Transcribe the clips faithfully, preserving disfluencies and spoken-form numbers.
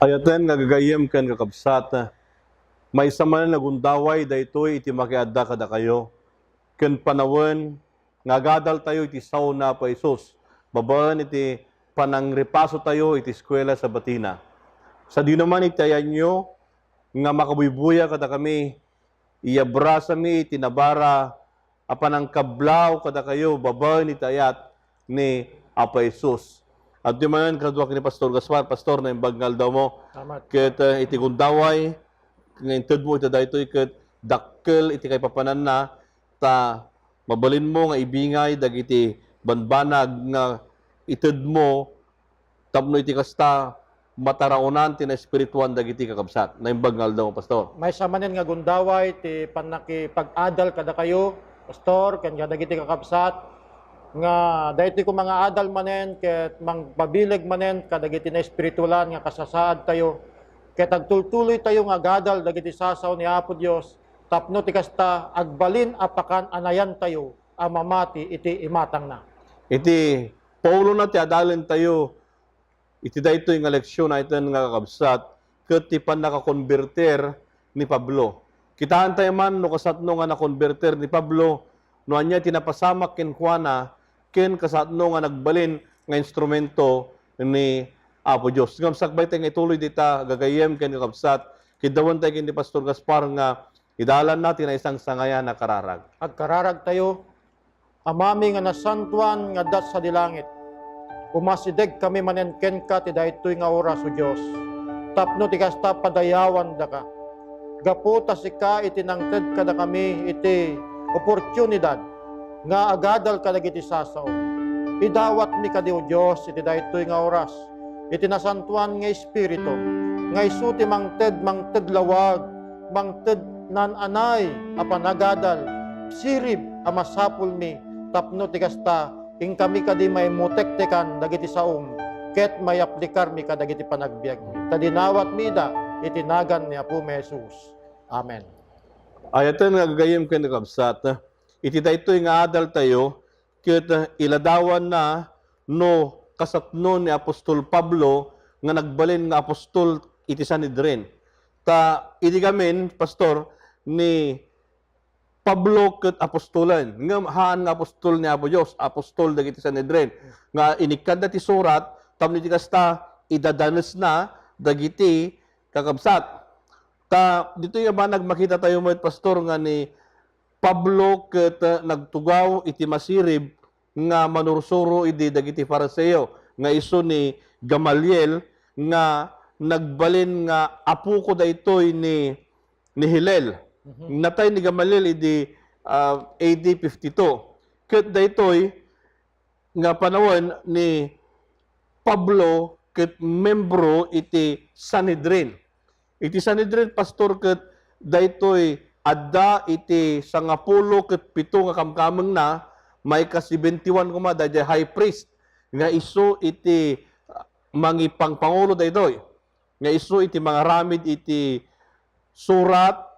Ayaten nga gagayyem ken kakabsat, maysa manen a gundaway daytoy iti makiadda kadakayo, ken panawen nga agadaltayo iti sao ni Apo Jesus, babaen iti panangripasotayo iti eskuela sabatina. Sadino man iti ayanyo nga makabuybuya kadakami, iyabrasami iti nabara a panangkablaw kadakayo babaen iti ayat ni Apo Jesus. Adtoy manen kaduak ni Pastor Gaspar. Pastor, naimbag nga aldaw mo. Salamat. Ket, eh, iti gundaway nga intedmo iti daytoy ket dakkel iti kaipapananna, ta mabalinmo nga ibingay dagiti banbanag nga itedmo tapno iti kasta, mataraonan ti naespirituan dagiti kakabsat. Naimbag nga aldaw, Pastor. Maysa manen nga gundaway ti pannakipag-adal kadakayo, Pastor, ken kadagiti kakabsat, nga daytoy koma nga adal manen ket mangpabileg manen kadagiti naespiritualan nga kasasaadtayo, ket agtultuloytayo nga agadal dagiti sasao ni Apo Dios, tapno ti kasta, agbalin a pakan-anayantayo a mamati iti imatangna. Iti Paulona ti adalentayo iti daytoy nga leksion, ayaten nga kakabsat, ket ti pannakakonbertir ni Pablo. Kitaentayo man no kasatno nga nakonbertir ni Pablo, no ania ti napasamak kenkuana, ken kasatno nga nagbalin nga instrumento ni Apo Dios. Ngem sakbay tayo nga ituloy dita, gagayyem ken kakabsat, kiddawen tayo ken ni Pastor Gaspar nga idalanna ti naisangsangayan a kararag. Agkararagtayo. Amami nga nasantoan nga adda sadi langit, umasidegkami manen kenka ti daytoy nga oras, O Dios, tapno ti kasta padayawandaka. Gapu ta sika iti nangted kadakami iti oportunidad nga agadal kadagiti sasao. Idawatmi kadi, O Dios, iti daytoy nga oras, iti nasantoan nga Espiritu, nga isu ti mangted, mangted lawag, mangted naan-anay a panagadal, sirib a masapulmi, tapno ti kasta, inkami kadi maimutektekan dagiti saom, ket maiaplikarmi kadagiti panagbiagmi. Ta dinawatmi ida iti nagan ni Apomi Jesus. Amen. Ayaten nga gagayyem ken kakabsat, iti daytoy nga adaltayo, ket, eh, iladawanna no kasatno ni apostol Pablo nga nagbalin nga apostol iti Sanhedrin. Ta idi gamin, Pastor, ni Pablo ket apostolen, ngem haan nga apostol ni Apo Dios, apostol dagiti Sanhedrin, nga inikkanda ti surat tapno iti kasta, idadanesna dagiti kakabsat. Ta ditoy nga banag, makitatayo met, Pastor, nga ni Pablo ket, eh, nagtugaw iti masirib nga manursuro idi dagiti Fariseo, nga isu ni Gamaliel, nga nagbalin nga apuko daytoy ni, ni Hillel. Mhm. Natay ni Gamaliel idi, ah, A D fifty-two. Ket daytoy nga panawen ni Pablo ket membro iti Sanhedrin. Iti Sanhedrin, Pastor, ket daytoy adda iti sangapulo ket pito nga kamkamengna, maikasi-bentiwan koma daydiay high priest nga isu iti, ah, mangipangpangulo daytoy, nga isu iti mangaramid iti surat,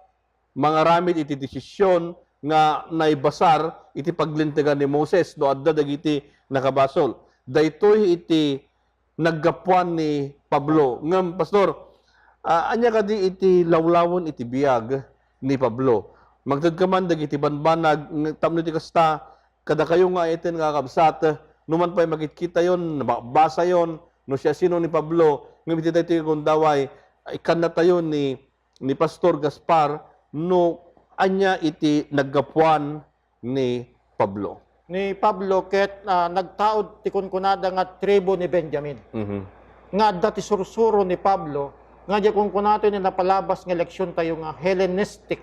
mangaramid iti desisyon nga naibasar iti paglintegan ni Moses no adda dagiti nakabasol. Daytoy iti naggapuan ni Pablo. Ngem, Pastor, ah, ania kadi iti lawlawen iti biag ni Pablo? Mangted ka man dagiti banbanag, ng-, tapno iti kasta, kadakayo nga ayaten nga kakabsat, no man pay makitkitayon, mabasayon, no siasino ni Pablo, ngem iti daytoy nga gundaway, ikkannatayo ni ni Pastor Gaspar no ania iti naggapuan ni Pablo. Ni Pablo ket, ah, nagtaud ti kunkunada nga tribu ni Benjamin. Mhm. Nga adda ti sursuro ni Pablo, nga diay kunkunatayo ni napalabas nga leksiontayo nga Hellenistic.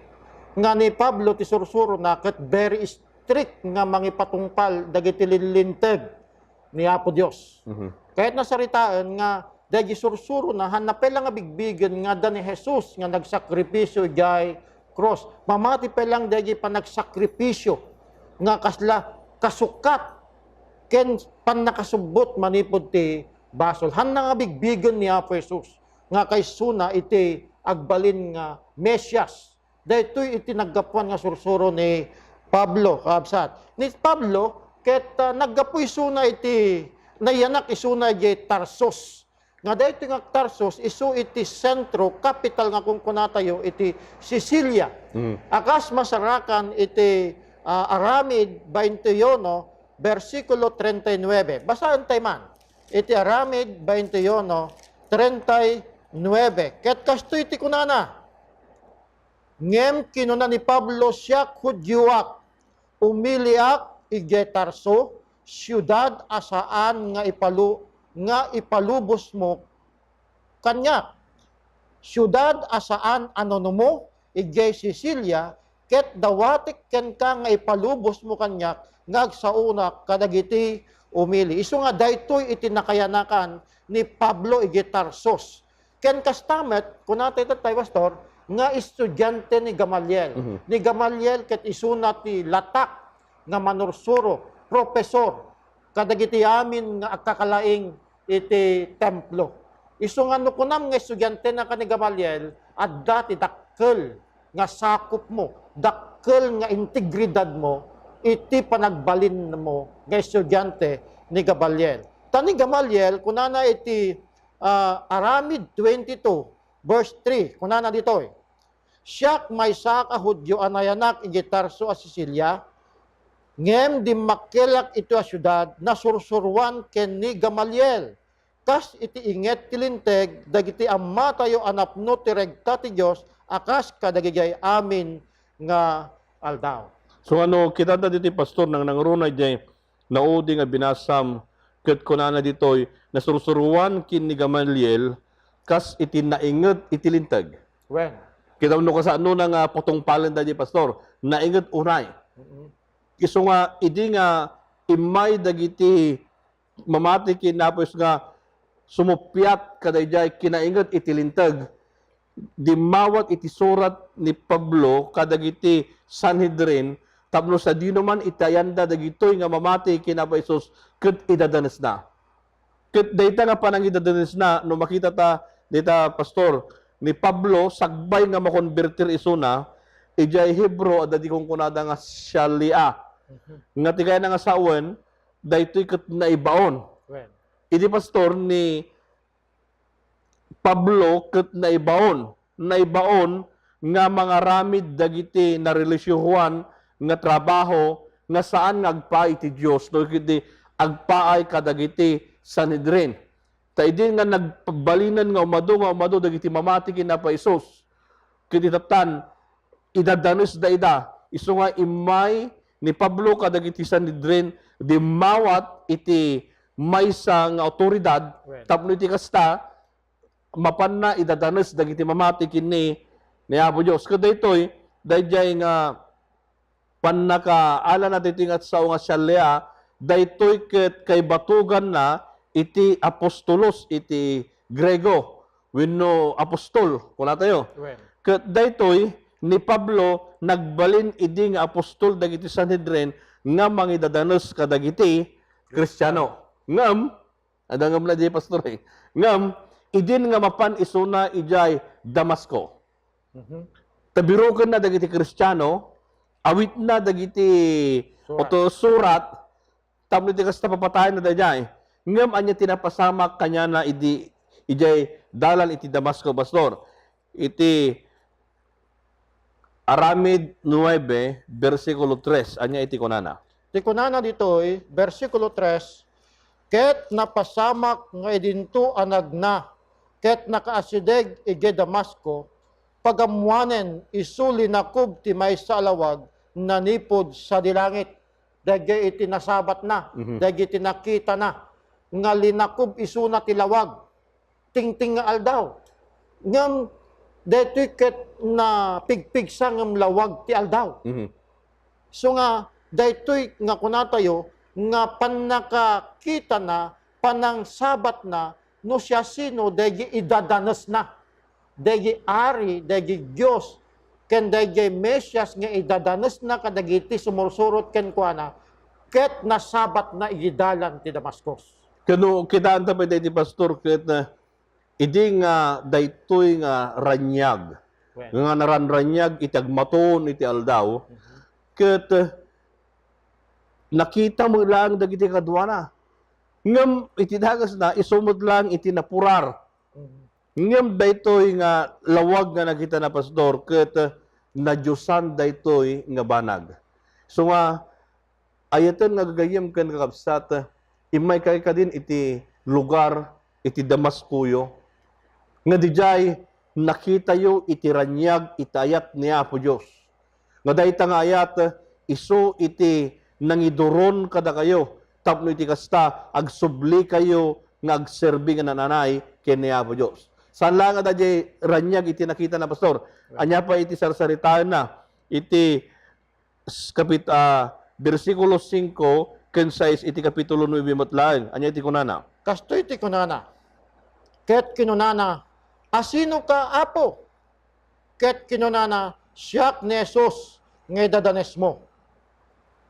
Nga ni Pablo ti sursurona ket very strict nga mangipatungpal dagiti linlinteg ni Apo Dios. Mhm. Kayatna saritaen nga daydi sursurona, hanna pay la nga bigbigen nga adda ni Jesus nga nagsakripisio idiay krus. Mamati pay la daydi panagsakripisio nga kasla kasukat ken pannakasubbot manipud ti basol. Hanna nga bigbigen ni Apo Jesus nga kaisuna iti agbalin nga Mesias. Daytoy iti naggapuan nga sursuro ni Pablo, kakabsat. Ni Pablo, ket, ah, naggapu isuna iti, nayanak isuna idiay Tarsus. nga daytoy nga Tarsus, isu iti sentro, kapital nga kunkunatayo iti Sicilia. Mm. Akas masarakan iti, ah, Aramid twenty-one, bersikulo treinta y nueve. Basaen tayo man. Iti Aramid twenty-one, treinta y nueve. Ket kastoy ti kunana, Ngem kinuna ni Pablo, "Siak Judioak, umiliak idiay Tarso, siudad a saan nga ipalu-, nga ipalubosmo kaniak. Siudad a saan a nunumo idiay Sicilia, ket dawatek kenka nga ipalubosmo kaniak nga agsaonak kadagiti umili." Isu nga daytoy iti nakayanakan ni Pablo idiay Tarsos. Ken kasta met, kunatayo tattay, Pastor, nga estudiante ni Gamaliel. Mhm. Ni Gamaliel ket isuna ti latak nga manursuro, profesor, kadagiti amin nga agkakalaing iti templo. Isu nga no kunam nga estudiantena ken ni Gamaliel, adda ti dakkel nga sakopmo, dakkel nga integridadmo iti panagbalinmo nga estudiante ni Gamaliel. Ta ni Gamaliel, kunana iti ah, Aramid twenty-two, verse three, kunana ditoy, "Siak maysa a Judio a nayanak idiay Tarso a Sicilia, ngem dimmakkelak iti a siudad, nasursuroan ken ni Gamaliel, kas iti inget ti Linteg dagiti ammatayo a napno ti regta ti Dios a kas kadagiti amin nga aldaw." So, ano, kita ta ditoy, Pastor, nang nangruna idiay naudi nga binasam, ket kunana ditoy, nasursuroan ken ni Gamaliel kas iti nainget iti Linteg. Wen. Kita no kasano na nga patungpalen daydi, Pastor, nainget unay. Mm-mm. Isu nga, idi nga immay dagiti mamati ken Apo Jesus nga sumuppiat kadaydiay kinainget iti Linteg, dimmawat iti surat ni Pablo kadagiti Sanhedrin tapno sadino man itayanda dagitoy nga mamati ken Apo Jesus ket idadanesna. Ket dayta nga panangidadanesna, no makita ta dita, Pastor, ni Pablo, sagbay nga makonbertir isuna, idiay Hebreo, adda di kunkunada nga shalia. Mhm. Nga ti kayatna nga sawen, daytoy ket naibaon. Wen. Idi, Pastor, ni Pablo ket naibaon, naibaon nga mangaramid dagiti narelisyohoan nga trabaho nga saan nga agpaay ti Dios no ket di agpaay kadagiti Sanhedrin. Ta idi nga nagbalinen nga umadu nga umadu dagiti mamati ken Apo Jesus, ket itattan, idadanesda ida. Isu nga immay ni Pablo kadagiti Sanhedrin, dimmawat iti maysa nga awtoridad, Wen. Tapno iti kasta, mapanna idadanes dagiti mamati ken ni, ni Apo Dios. Ket daytoy, daydiay nga pannakaalana daytoy nga sao nga shalia, daytoy ket kaibatuganna iti apostolos iti Griego, wenno apostol, kunatayo. Wen. Ket daytoy ni Pablo nagbalin idi nga apostol dagiti Sanhedrin nga mangidadanes kadagiti Kristiano. Ngem, adda ngem la di, Pastor, eh. Ngem, idin nga mapan isuna idiay Damasco. Mhm. Tabirokenna dagiti Kristiano, awitna dagiti Surat. Oto surat, tapno iti kasta, papatayenna daydiay. Ngem ania ti napasamak kaniana idi, idiay dalan iti Damasco, Pastor? Iti Aramid nuebe, bersikulo tres, ania iti kunana? Ti kunana ditoy, bersikulo tres, "Ket napasamak nga idinto a nagna, ket nakaasideg idiay Damasco, pagammoanen isu linakob ti maysa a lawag nanipud sadi langit." Daydiay iti nasabatna, Mhm. daydiay iti nakitana, nga linakob isuna ti lawag. Tingting nga aldaw. Ngem daytoy ket napigpigsa ngem lawag ti aldaw. Mhm. So nga, daytoy nga kunatayo nga pannakakitana, panangsabatna, no siasino daydi idadanesna. Daydi Ari, daydi Dios, ken daydi Mesias nga idadanesna kadagiti sumursurot kenkuana, ket nasabatna idi dalan ti Damascus. Kano, kitaenta pay daydi, Pastor, ket, ah, idi nga daytoy nga raniag, Wen. nga naranraniag iti agmaton iti aldaw, Mhm. ket, ah, nakita met laeng dagiti kaduana. Ngem iti dagesna, isu met laeng iti napurar. Mhm. Ngem daytoy nga lawag nga nakitana, Pastor, ket nadiosan daytoy nga banag. So nga, ayaten nga gagayyem ken kakabsat, immaykayo kadin iti lugar iti Damascoyo, nga didiay nakitayo iti raniag iti ayat ni Apo Dios. Nga dayta nga ayat, isu iti nangiduron kadakayo, tapno iti kasta, agsublikayo nga agserbi nga naan-anay ken ni Apo Dios. Saan laeng a daydiay raniag iti nakitana, Pastor. Ania pay iti sarsaritaenna iti s-, kapit-, ah, bersikulo singko ken sais iti kapitulo nuebe met laeng. Ania iti kunana? Kastoy ti kunana, ket kinunana, "Asinoka, Apo?" Ket kinunana, "Siak ni Jesus nga idadanesmo.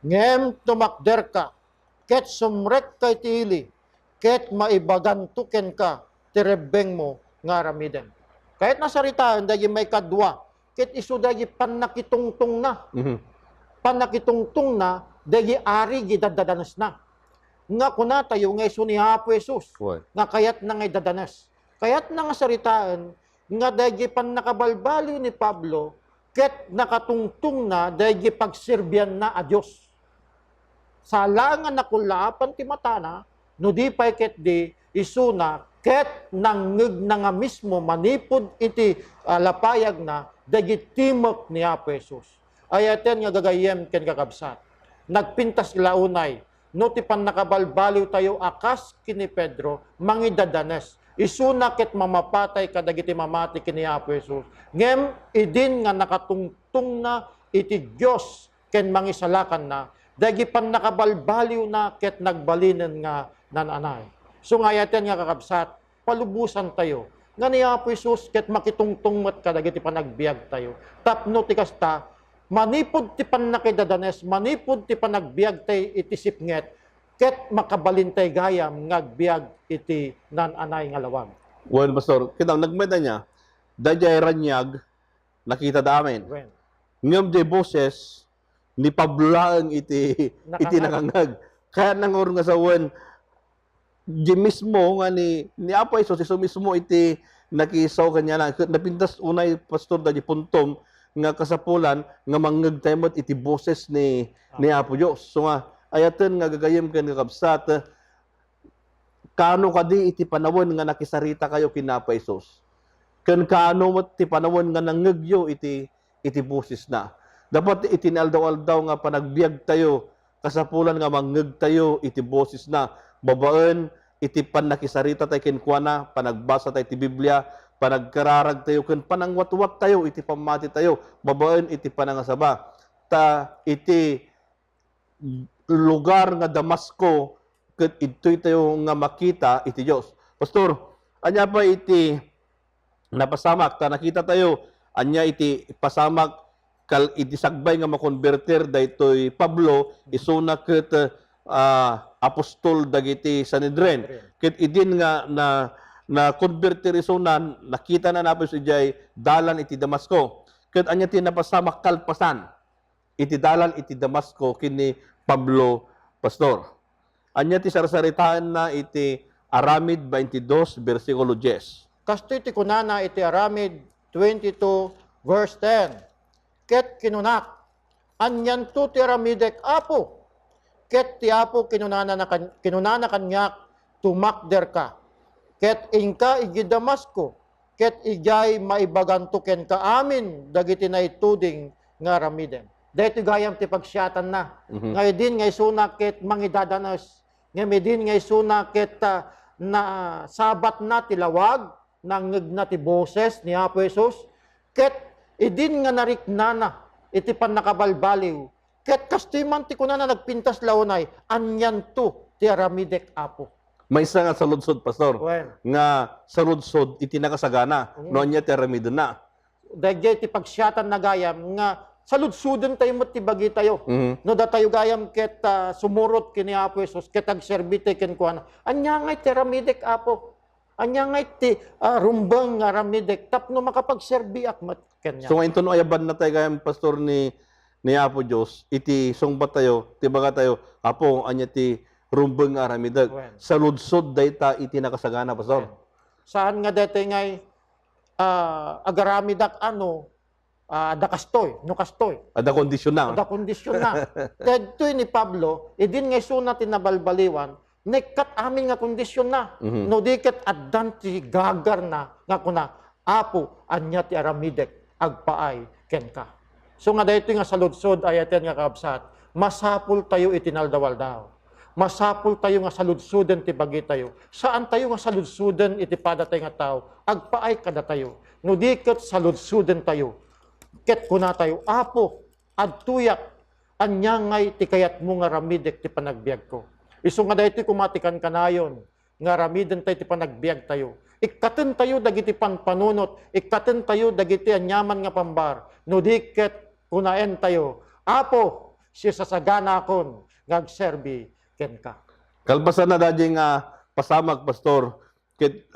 Ngem tumakderka, ket sumrekka iti ili, ket maibaganto kenka ti rebbengmo nga aramiden." Kayatna saritaen dagiti maikadua, ket isu dagiti pannakitungtongna. Mhm. Pannakitungtongna dagiti ari nga idadadanesna. Nga kunatayo nga isu ni Apo Jesus, wen, nga kayatna nga idadanes. Kayatna nga saritaen nga daydi pannakabalbaliw ni Pablo ket nakatungtongna daydi pagserbianna a Dios. Saan laeng nga nakullaapan ti matana, no di pay ketdi isuna ket nangngegna nga mismo manipud iti, ah, lapayagna daydi timek ni Apo Jesus. Ayaten nga gagayyem ken kakabsat, nagpintas la unay no ti pannakabalbaliwtayo a kas ken ni Pedro, mangidadanes. Isuna ket mamapatay kadagiti mamati ken ni Apo Jesus. Ngem idin nga nakatungtongna iti Dios ken mangisalakanna, dagiti pannakabalbaliwna ket nagbalinen nga naan-anay. So nga ayaten nga kakabsat, palubosantayo nga ni Apo Jesus ket makitungtong met kadagiti panagbiagtayo. Tapno ti kasta, manipud ti pannakidadanes, manipud ti panagbiagtay iti sipnget, ket makabalintay gayam nga agbiag iti naan-anay nga lawag. Well, Pastor, kita, nagmayda niya, daydiay raniag, nakita da amin. Wen. Ngem diay boses, ni Pablo laeng iti, iti nakangngeg. Nakangngeg. Kayatna ngarud nga sawen, di mismo nga ni, ni Apo Jesus, isu mismo iti nakisao kaniana. Ket napintas unay, Pastor, daydi puntom nga kasapulan nga mangngegtayo met iti boses ni, ni Apo Dios. So nga, ayaten nga gagayyem ken kakabsat, kaano kadi iti panawen nga nakisaritakayo ken Apo Jesus? Ken kaano met ti panawen nga nangngegyo iti, iti bosesna? Dapat iti inaldaw-aldaw nga panagbiagtayo, kasapulan nga mangngegtayo iti bosesna, babaen iti pannakisarita tayo kenkuana, panagbasa tayo ti Biblia, panagkararagtayo ken panangwatwattayo iti pammatitayo, babaen iti panangasaba. Ta iti lugar nga Damasco, ket idtoytayo nga makita iti Dios. Pastor, ania pay iti napasamak? Ta nakitatayo, ania iti pasamak kal-, iti sakbay nga makonbertir daytoy Pablo, isuna ket, ah, apostol dagiti Sanhedrin. Sanhedrin. Ket idin nga na, nakonbertir isuna, nakitana ni Apo Jesus idiay dalan iti Damasco. Ket ania ti napasamak kalpasan iti dalan iti Damasco ken ni Pablo, Pastor? Ania ti sarsaritaenna iti Aramid twenty-two, bersikulo dies? Kastoy ti kunana iti Aramid twenty-two, verse ten, "Ket kinunak, 'Anianto ti aramidek, Apo?' Ket ti Apo kinunana kan-, kinunana kaniak, 'Tumakderka, ket inka idiay Damasco, ket idiay maibaganto kenka amin dagiti naituding nga aramidem.'" Daytoy gayam ti pagsiatanna. Mhm. Nga idin nga isuna ket mangidadanes. Ngem idin nga isuna ket, ah, nasabatna ti lawag, nangngegna ti boses ni Apo Jesus, ket idin nga nariknana iti pannakabalbaliw, ket kastoy man ti kunana, nagpintas la unay, "Anianto ti aramidek, Apo?" Maysa nga saludsod, Pastor, wen, nga saludsod iti nakasagana, mm, no ania ti aramidenna. Daydiay ti pagsiatanna gayam nga saludsodentayo met ti bagitayo. Mhm. No datayo gayam ket, ah, sumurot ken ni Apo Jesus, ket agserbitayo kenkuana, "Ania ngay ti aramidek, Apo? Ania ngay ti, ah, rumbeng nga aramidek tapno makapagserbiak met kaniak?" So, nga inton no ayabannatayo gayam, Pastor, ni, ni Apo Dios, iti sungbattayo, ti bagatayo, "Apo, ania ti rumbeng nga aramidek. Wen. Saludsod dayta iti nakasagana, Pastor. Wen. Saan nga daytoy ngay, ah, agaramidak ano, ah, da kastoy, no kastoy. Adda kondisyon na. Adda kondisyon na. Daytoy ni Pablo, idin nga isuna ti nabalbaliwan, naikkat amin nga kondisyon na. Mhm. No di ket addan ti gagar na nga kuna, "Apo, ania ti aramidek? Agpaay kenka." So nga daytoy nga saludsod, ay-ayaten nga kabsat, masapul tayo iti naldaw-aldaw. Masapul tayo nga saludsoden ti bagitayo. Saan tayo nga saludsoden iti padatay nga tao. Agpaay kadatayo. No di ket saludsoden tayo. Ket kuna tayo, "Apo, adtoyak, ania ngay ti kayatmo nga aramidek ti panagbiagko?" Isu nga daytoy koma ti kankanayon nga aramiden tayo ti panagbiag tayo. Ikkaten tayo dagiti panpanunot, ikkaten tayo dagiti aniaman nga pambar. No di ket kunaen tayo, "Apo, sisasaganakon nga agserbi kenka." Kalpasan na daydiay nga pasamak, Pastor, ket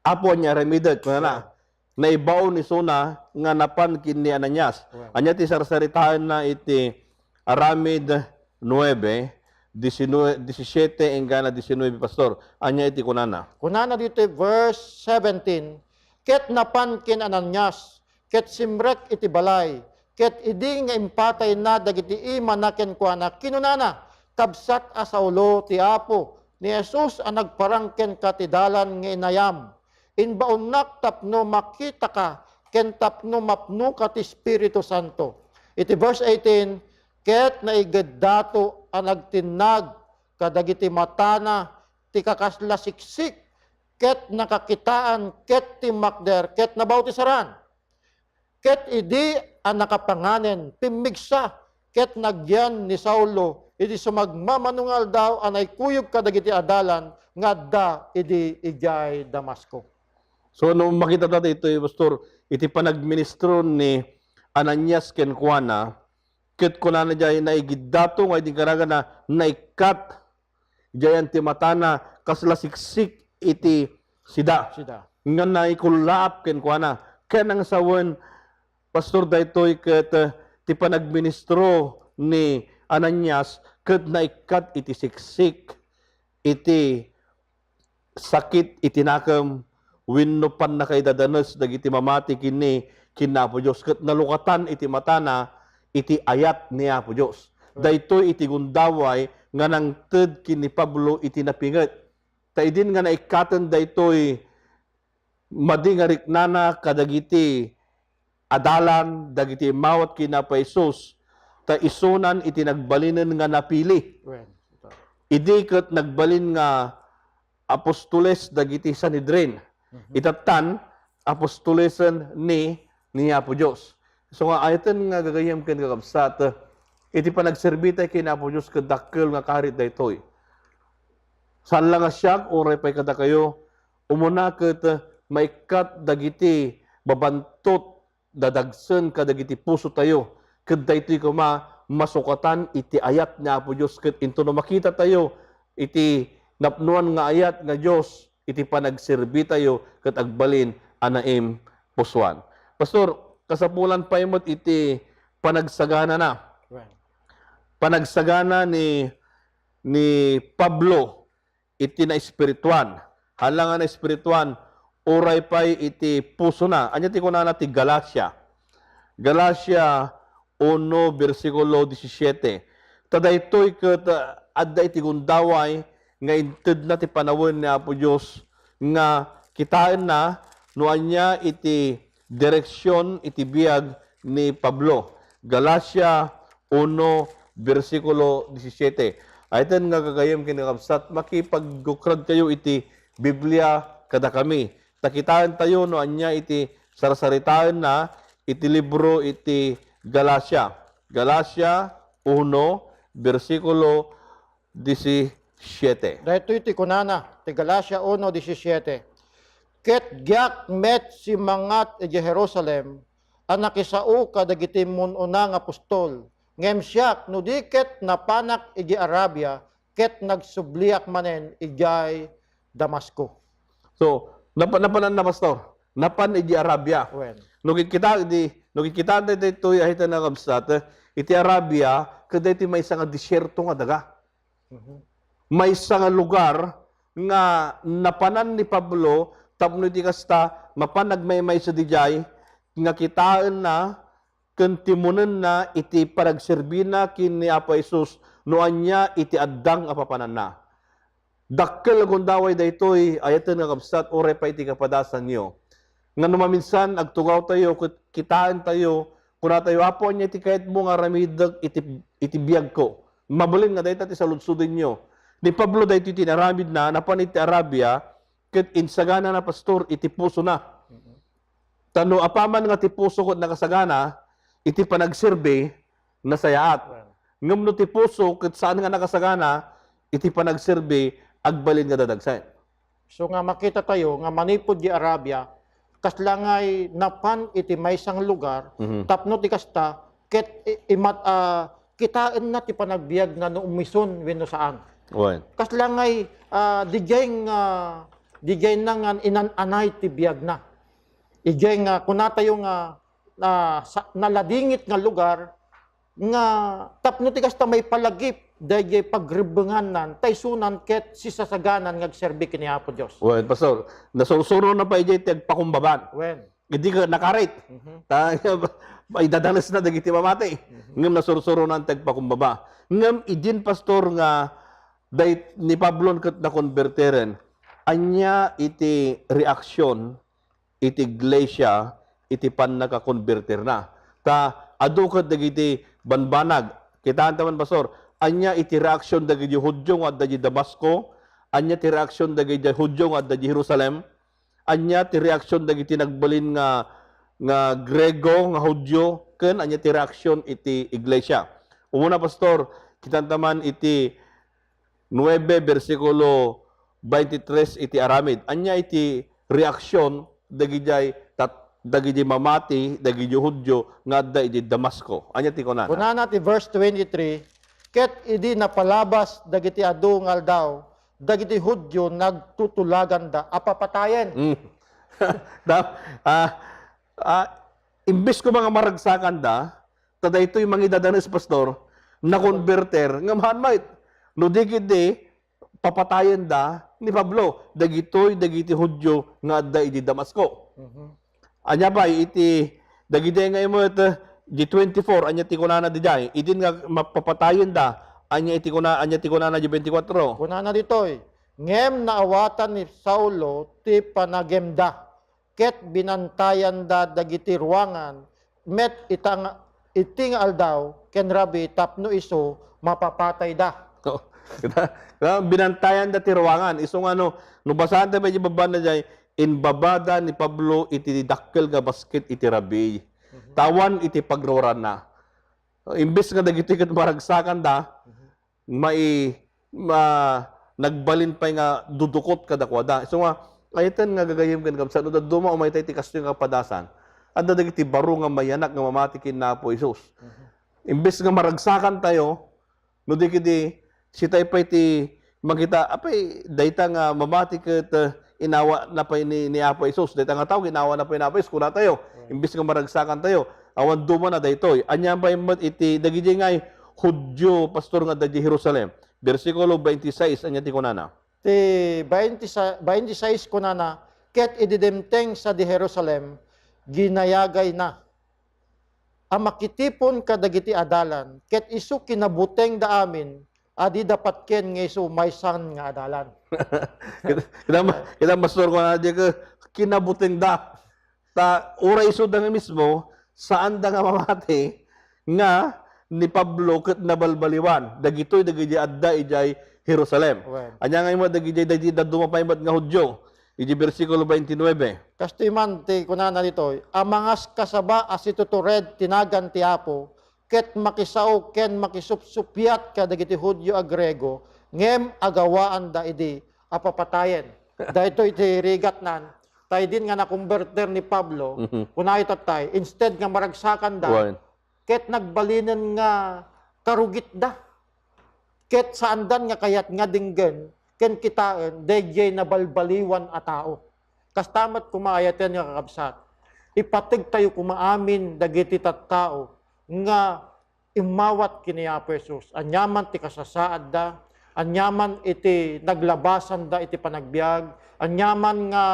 Apo, ania aramidek, kunana. Sure. Naibaon isuna nga napan ken ni Ananias. Well. Ania ti sarsaritaenna iti Aramid nuebe, diecinuebe, disisyete, enggana diecinuebe, Pastor? Ania iti kunana? Kunana ditoy verse seventeen, "Ket napan ken Ananias, ket simrek iti balay, ket idi nga impatayna dagiti imana kenkuana, kinunana, 'Kabsat a Saulo, ti Apo, ni Jesus a nagparang kenka ti dalan nga inayam. Imbaonnak tapno makitaka ken tapno mapnoka ti Espiritu Santo.'" Iti verse eighteen, "Ket naigiddato a nagtinnag kadagiti matana ti kakasla siksik, ket nakakitaan, ket timmakder, ket nabautisaran. Ket idi a nakapanganen, pimmigsa, ket nagyan ni Saulo iti sumagmamano nga aldaw a naikuyog kadagiti adalan nga adda idi idiay Damasco." So, no makita ta ditoy, Pastor, iti panagministro ni Ananias kenkuana, ket kunana diay, naigiddato nga idi karagana, naikkat idiayan ti matana, kasla siksik iti sida. Sida. Nga naikullaap kenkuana. Ken nangsawen, Pastor, daytoy ket, eh, ti panagministro ni Ananias ket naikkat iti siksik iti sakit iti nakem wenno pannakaidadanes dagiti mamati ken ni, ken Apo Dios, ket nalukatan iti matana iti ayat ni Apo Dios. Daytoy iti gundaway nga nangted ken ni Pablo iti napinget. Ta idin nga naikkaten daytoy, madi nga riknana kadagiti adalan dagiti immawat ken Apo Jesus, ta isunan iti nagbalinen nga napili. Wen. Idi ket nagbalin nga apostoles dagiti Sanhedrin. Mhm. Itattan, apostolesen ni, ni Apo Dios. So nga, ayaten nga gagayyem ken kakabsat, iti panagserbi tayo ken Apo Dios ket dakkel nga karit daytoy. Saan la nga siak, uray pay kadakayo, umuna ket maikkat dagiti babantot dadagsen kadagiti pusotayo. Ket daytoy koma, masukatan iti ayat ni Apo Dios, ket intono makita tayo iti napnoan nga ayat nga Dios iti panagserbi tayo ket agbalin a naimpusoan. Pastor, kasapulan pay met iti panagsaganana. Right. Panagsagana ni, ni Pablo iti naespirituan. Hala nga naespirituan, uray pay iti pusona. Ania ti kunana ti Galacia? Galacia uno, bersikulo disisiete. Ta daytoy ket, ah, adda iti gundaway nga intedna ti panawen ni Apo Dios nga kitaenna no ania iti direksion iti biag ni Pablo. Galacia uno, bersikulo disisiete. Ayten nga gagayyem ken kakabsat, makipaggukrad kayo iti Biblia kadakami. Ta kitaen tayo no ania iti sarsaritaenna iti libro iti Galacia. Galacia uno, bersikulo disisiete. Daytoy ti kunana ti Galacia uno disisiete, "Ket diak met simmangat idiay Jerusalem a nakisao kadagiti immun-una nga apostol, ngem siak, no di ket napanak idiay Arabia, ket nagsubliak manen idiay Damasco." So, napa-, napanan na, Pastor? Napan idiay Arabia. Wen. No kitkita, di, no kitkita daytoy, ay, ita na, kabsat, iti Arabia, ket daytoy maysa nga desierto nga daga. Mhm. maysa nga lugar nga napanan ni Pablo tapno iti kasta, mapan nagmaymaysa didiay nga kitaenna ken timonenna iti panagserbina ken ni Apo Jesus no ania iti addang a papananna. Dakkel a gundaway daytoy, ayaten nga kabsat, uray pay iti kapadasanyo. Nga no maminsan, agtugawtayo, ket kitaentayo, kunatayo, "Apo, ania ti kayatmo nga aramidek iti, iti biagko?" Mabalin nga dayta ti saludsodenyo. Ni Pablo daytoy ti inaramidna, napan iti Arabia, ket insaganana, pastor, iti pusona. Ta no apaman nga ti puso ket nakasagana iti panagserbi, nasayaat. Ngem no ti puso ket saan nga nakasagana iti panagserbi, agbalin nga dadagsen. So nga makita tayo nga manipud di Arabia, kasla ngay napan iti maysa nga lugar, Mhm. tapno ti kasta, ket i-, imat-, ah, kitaenna ti panagbiagna no umison wenno saan. Wen. Kasla ngay, ah, didiay nga, didiay na nga inan-anay ti biagna. Idiay nga, kunatayo nga, ah, sa, naladingit nga lugar, nga tapno ti kasta maipalagip daydiay pagrebbengannan, ta isunan ket sisasaganan nga agserbi ken ni Apo Dios. Wen, Pastor, nasursuronan pay idiay ti agpakumbaban. Wen. Idi ka nakarit. Mhm. Ta, idadanesna dagiti mamati. Mhm. Ngem nasursuronan ti agpakumbaba. Ngem idin, Pastor, nga day-, ni Pablo ket nakonbertiren, ania iti reaksyon iti iglesia iti pannakakonbertirna? Ta adu ket dagiti banbanag. Kitaentaman, Pastor, ania iti reaksyon dagiti Judio nga adda di Damasco? Ania ti reaksyon dagiti Judio nga adda di Jerusalem? Ania ti reaksyon dagiti nagbalin nga, nga Griego, nga Judio, ken ania ti reaksyon iti iglesia? Umuna, Pastor, kitaentaman iti nuebe, bersikulo twenty-three iti aramid. Ania iti reaksyon dagidiay tat-, dagidiay mamati, dagidiay Judio nga adda iti Damasco? Ania ti kunana? Kunana ti verse twenty-three, "Ket idi napalabas dagiti adu nga aldaw, dagiti Judio nagtutulaganda a papatayen." Mm. Da-, ah, ah, imbes koma nga maragsakanda, ta daytoy mangidadanes, Pastor, nakonbertir, ngem haan met, no di ketdi, papatayenda ni Pablo, dagitoy dagiti Judio nga adda idi Damasco. Mhm. Ania pay iti, dagiti nga imet, eh, di twenty-four, ania ti kunana didiay? Idin nga mapapatayenda, ania iti kuna-, ania ti kunana di twenty-four? Kunana ditoy, "Ngem naawatan ni Saulo ti panagemda." Ket binantayanda dagiti ruangan met ita nga, iti nga aldaw ken rabii tapno isu mapapatayda. Oh, kita, kita, binantayanda ti ruangan. Isu nga no, no basaanta pay di babbaanna diay, inbabada ni Pablo iti dakkel nga basket iti rabii. Mhm. Awan iti pagruranna. Imbes nga dagitoy ket maragsakanda, Mhm. mai-, ma-, nagbalin pay nga dudukot kadakuada. Isu nga, ayaten nga gagayyem ken kabsat, no dadduma umaytay ti kastoy nga kapadasan, adda dagiti baro nga mayanak nga mamati ken Apo Jesus. Mhm. Imbes nga maragsakantayo, no di ketdi, sitay pay ti makita, apay, dayta nga mamati ket, eh, inawana pay ni, ni Apo Jesus. Dayta nga tao, inawana pay ni Apo Jesus, kunatayo. Right. Imbes nga maragsakantayo, awan dumana daytoy. Ania pay met iti dagiti ngay Judio, Pastor, nga adda di Jerusalem. Bersikulo twenty-six, ania ti kunana? Ti twenty-six, twenty-six kunana, "Ket idi dimteng sadi Jerusalem, ginayagayna a makitipon kadagiti adalan, ket isu kinabutengda amin a dida patien nga isu maysa nga adalan." Kita, kita, Pastor, kunana diay, kinabutengda. Ta uray isuda nga mismo, saanda nga mamati nga ni Pablo ket nabalbaliwan dagitoy dagiti adda idiay Jerusalem. Wen. Ania ngay met dagidiay dagiti dadduma pay met nga Judio? Iti bersikulo twenty-nine. Kastoy man ti kunana ditoy, "Amangas kasaba a situtured ti nagan ti Apo, ket makisao ken makisupsupiat kadagiti Judio a Griego, ngem agawaanda idi a papatayen." Daytoy ti rigatnan, ta idin nga nakombertir ni Pablo, Mhm. kunayo tattay, instead nga maragsakanda, Wen. ket nagbalinen nga karugitda. Ket saandan nga kayat nga denggen ken kitaen daydiay nabalbaliwan a tao. Kasta met koma, ayaten nga kakabsat, ipategtayo koma amin dagiti tattao nga immawat ken ni Apo Jesus. Aniaman ti kasasaadda, aniaman iti naglabasanda iti panagbiag, aniaman nga,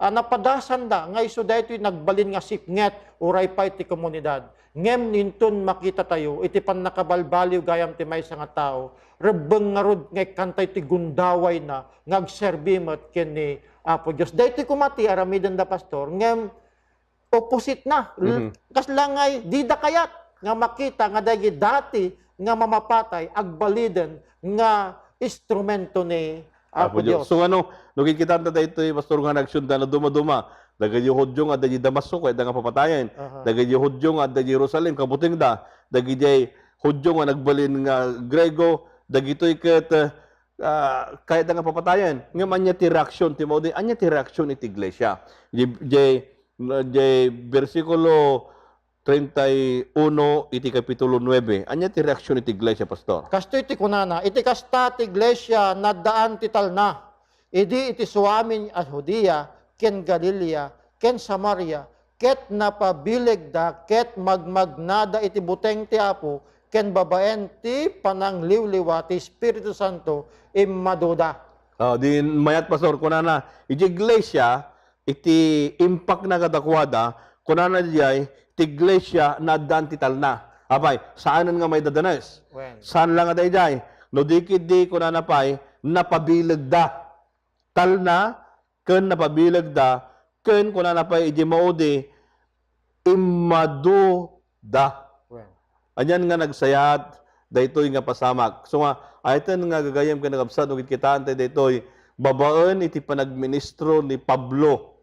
ah, napadasanda nga isu daytoy nagbalin nga sipnget uray pay ti komunidad. Ngem inton makitatayo iti pannakabalbaliw gayam ti maysa nga tao, rebbeng ngarud nga ikkantayo ti gundawayna nga agserbi met ken ni Apo Dios. Daytoy koma ti aramidenda, Pastor, ngem opposite na. Mhm. Kasla ngay, dida kayat nga makita nga dagiti dati nga mamapatay agbaliden nga instrumento ni Apo Apo Dios. Dios. So, ano, no, kikitaanta daytoy, Pastor, nga nagsiunda na dumaduma. Dagiti Judio nga adda di Damasco, kayatda nga papatayen. Aha. Dagiti Judio nga adda di Jerusalem, kabutengda. Dagiti Judio nga nagbalin nga Griego, dagitoy ket, ah, kayatda nga papatayen. Ngem ania ti reaksyon ti maudi? Ania ti reaksyon iti iglesia? Di, di, di bersikulo treinta y uno iti Kapitulo nuebe. Ania ti reaksyon iti iglesia, Pastor? Kastoy ti kunana, iti kasta ti iglesia, naddaan ti talna. Idi iti suamin a Judea, ken Galilea, ken Samaria, ket napabilegda, ket magmagnada iti buteng ti Apo, ken babaen ti panangliwliwa ti Espiritu Santo, immaduda. Ah, di mayat, Pastor, kunana, iti iglesia, iti impakna kadakuada, kunana diay, ti iglesia, naaddaan ti talna. Apay, saanen nga maidadanes. Wen. Saan la nga daydiay. No di ketdi, kunana pay, napabilegda. Talna, ken napabilegda, ken kunana pay iti maudi, immaduda. Wen. Anian nga nagsayaat daytoy nga pasamak. So nga, ayaten nga gagayyem ken kakabsat, no kitkitaantay daytoy, babaen iti panagministro ni Pablo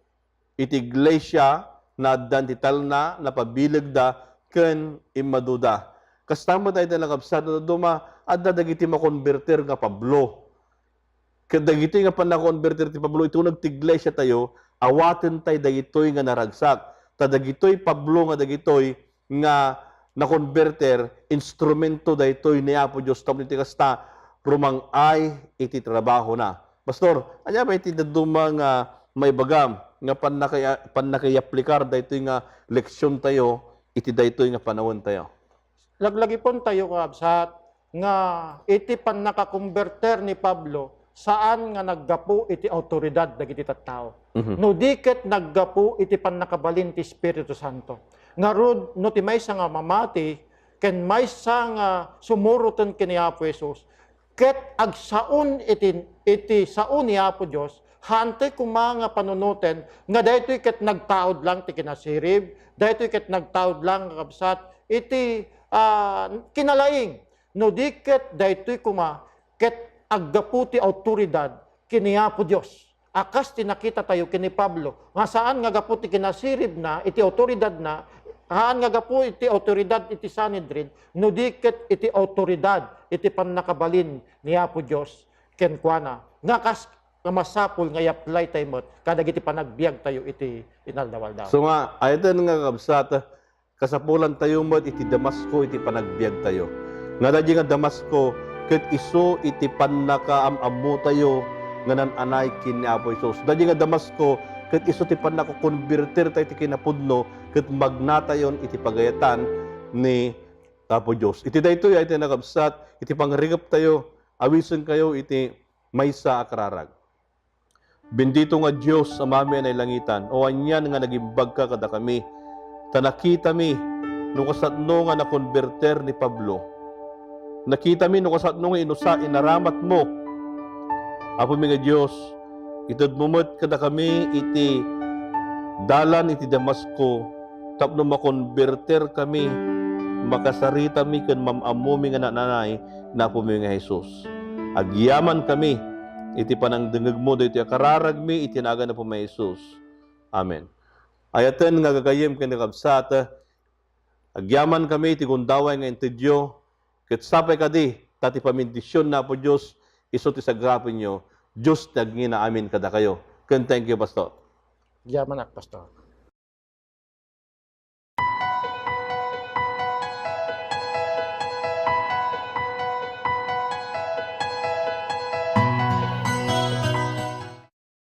iti iglesia, naaddan ti talna, napabilegda, ken immaduda. Kasta met daytoy, kakabsat, no dadduma, adda dagiti makonbertir nga Pablo. Ket dagitoy nga pannakonbertir ti Pablo, iti uneg ti iglesia tayo, awatentay dagitoy nga naragsak. Ta dagitoy Pablo nga dagitoy nga nakonbertir, instrumento daytoy ni Apo Dios tapno iti kasta, rumang-ay iti trabahona. Pastor, ania pay ti dadduma nga maibagam nga pannakaya-, pannakayaplikar daytoy nga leksion tayo iti daytoy nga panawen tayo? Laglagipen tayo, kakabsat, nga iti pannakakonbertir ni Pablo, saan nga naggapu iti awtoridad dagiti tattao. Mhm. No di ket naggapu iti pannakabalin ti Espiritu Santo. Ngarud, no ti maysa nga mamati ken maysa nga sumuroten ken ni Apo Jesus, ket agsaon iti, iti sao ni Apo Dios, haantay koma nga panunoten nga daytoy ket nagtaud lang ti kinasirib, daytoy ket nagtaud lang, kakabsat, iti, ah, kinalaing. No di ket daytoy koma ket aggapu ti awtoridad ken ni Apo Dios. A kas ti nakita tayo ken ni Pablo, nga saan nga gapu ti kinasiribna iti awtoridadna, saan nga gapu iti awtoridad iti Sanhedrin, no di ket iti awtoridad iti pannakabalin ni Apo Dios kenkuana. Nga kas nga masapul nga i-apply tayo met kadagiti panagbiag tayo iti inaldaw-aldaw. So nga, ayaten nga, kakabsat, kasapulan tayo met iti Damasco iti panagbiag tayo. Nga daydi nga Damasco, ket isu iti pannakaam-ammo tayo nga naan-anay ken ni Apo Jesus. Daydi nga Damasco, ket isu ti pannakokonbertir tayo iti kinapudno, ket magnatayon iti pagayatan ni Apo Dios. Iti daytoy, ayaten, kakabsat, iti pangrikep tayo, awisen kayo iti maysa a kararag. Bendito nga Dios, Amami a nailangitan, o anian nga nagimbagka kadakami, ta nakitami no kasatno nga nakonbertir ni Pablo. Nakitami no kasatno nga inusa, inaramatmo. Apomi nga Dios, itedmo met kadakami iti dalan iti Damasco, tapno makonbertir kami, makasaritami ken mam-ammomi nga naan-anay ni Apomi nga Jesus. Agyamankami iti panangdengngegmo daytoy a kararagmi iti nagan ni Apomi nga Jesus. Amen. Ayaten nga gagayyem ken kakabsat, agyamankami iti gundaway nga intedyo, ket sapay kadi ta ti pamendisyon ni Apo Dios isu ti sagrapenyo. Dios ti agngina amin kadakayo. Ken thank you, Pastor. Agyamanak, Pastor.